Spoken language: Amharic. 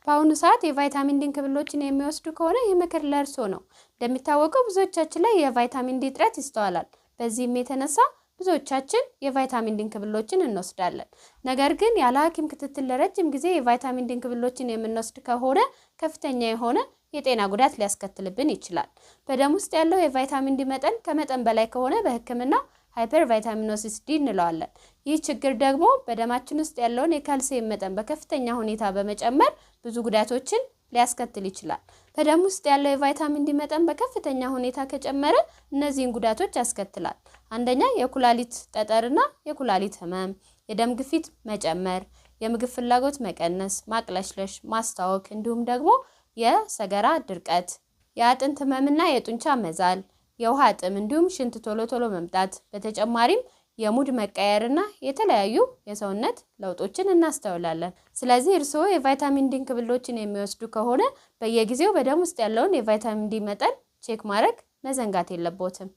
በአሁኑ ሰዓት የቫይታሚን ዲ እንክብሎችን የሚወስዱ ከሆነ ይህ ምክር ለእርስዎ ነው። እንደሚታወቀው ብዙዎቻችን ላይ የቫይታሚን ዲ እጥረት ይስተዋላል። በዚህም የተነሳ ብዙዎቻችን የቫይታሚን ዲ እንክብሎችን እንወስዳለን። ነገር ግን ያለ ሐኪም ክትትል ለረጅም ጊዜ የቫይታሚን ዲ እንክብሎችን የምንወስድ ከሆነ ከፍተኛ የሆነ የጤና ጉዳት ሊያስከትልብን ይችላል። በደም ውስጥ ያለው የቫይታሚን ዲ መጠን ከመጠን በላይ ከሆነ በሕክምና ሃይፐር ቫይታሚኖሲስ ዲ እንለዋለን። ይህ ችግር ደግሞ በደማችን ውስጥ ያለውን የካልሲየም መጠን በከፍተኛ ሁኔታ በመጨመር ብዙ ጉዳቶችን ሊያስከትል ይችላል። በደም ውስጥ ያለው የቫይታሚን ዲ መጠን በከፍተኛ ሁኔታ ከጨመረ እነዚህን ጉዳቶች ያስከትላል። አንደኛ፣ የኩላሊት ጠጠርና የኩላሊት ህመም፣ የደም ግፊት መጨመር፣ የምግብ ፍላጎት መቀነስ፣ ማቅለሽለሽ፣ ማስታወክ እንዲሁም ደግሞ የሰገራ ድርቀት፣ የአጥንት ህመምና የጡንቻ መዛል፣ የውሃ ጥም እንዲሁም ሽንት ቶሎ ቶሎ መምጣት፣ በተጨማሪም የሙድ መቀየርና የተለያዩ የሰውነት ለውጦችን እናስተውላለን። ስለዚህ እርስዎ የቫይታሚን ዲ እንክብሎችን የሚወስዱ ከሆነ በየጊዜው በደም ውስጥ ያለውን የቫይታሚን ዲ መጠን ቼክ ማድረግ መዘንጋት የለቦትም።